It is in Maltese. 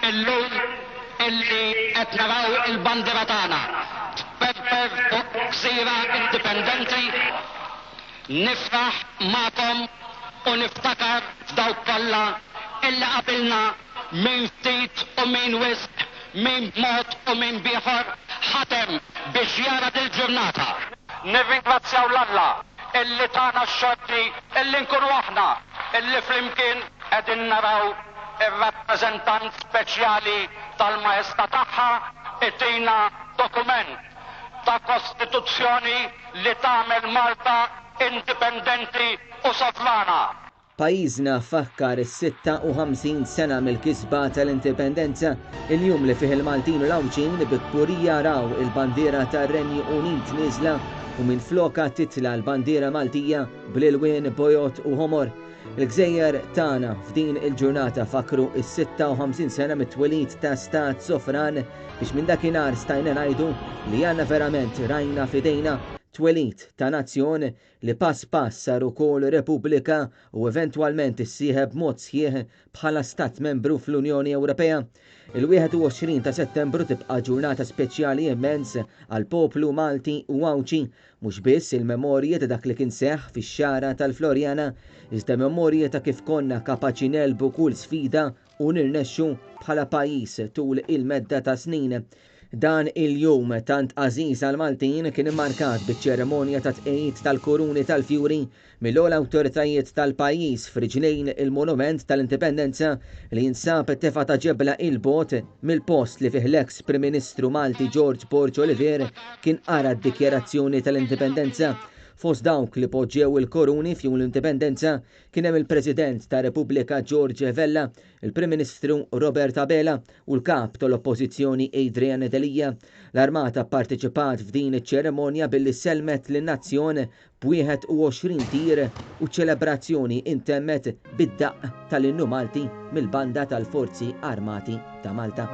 Illum illi qed naraw il-bandiera tagħna tperper fuq gżira indipendenti, nifraħ magħkom u niftakar f'dawk kollha illi qabilna min ftit u min wisq, min b'mod u min b'ieħor ħadem biex jara dil-ġurnata. Nirringrazzjaw 'l Alla illi tana x-xorti illi nkunu aħna illi flimkien qegħdin naraw ir-Rappreżentant Speċjali tal-Maestà Tagħha itina dokument ta' Kostituzzjoni li tagħmel Malta indipendenti u sovrana. Pajjiżna fakkar is-56 sena mill-kisba tal-Indipendenza, il-jum li fih il-Maltin u l-Għawdxin bi kburija raw il-bandiera tar-Renju Unit nieżla u minflokha titla' l-bandiera Maltija bl-ilwien bojod u ħomor. Il-gżejjer tagħna f'din il-ġurnata fakkru s-56 sena mit-twelid ta' stat sovran biex minn dakinhar stajna ngħidu li għandna verament rajna f'idejna twelid ta' nazzjon li pass pass sar ukoll Repubblika u eventwalment issieħeb b'mod sħiħ bħala stat membru fl-Unjoni Ewropea. Il-21 ta' Settembru tibqa' ġurnata speċjali immens għall-poplu Malti u Għawdxi Mhux biss il-memorji ta' dak li kien seħħ fix-Xagħra tal-Floriana, iżda memorji ta' kif konna kapaċi negħlbu kull sfida u nirnexxu bħala pajjiż tul il-medda ta' snin. Dan il-jum tant għażiż għall-Maltin kien immarkat biċ-ċerimonja ta' tqegħid tal-kuruni tal-fjuri mill-ogħla awtoritajiet tal-pajjiż f'riġlejn il-Monument tal-Indipendenza li jinsab tefgħa ta' ġebla 'il bogħod mill-post li fih l-eks Prim Ministru Malti George Borg Olivier kien qara d-Dikjarazzjoni tal-Indipendenza. Fost dawk li poġġew il-kuruni f'Jum l-Indipendenza kien hemm il-President tar-Repubblika George Vella, il-Prim Ministru Robert Abela u l-Kap tal-Oppożizzjoni Adrian Delia. L-Armata pparteċipat f'din iċ-ċerimonja billi sellmet lin-nazzjon b'21 tir u ċ-ċelebrazzjoni intemmet bid-daqq tal-Innu Malti mill-Banda tal-Forzi Armati ta' Malta.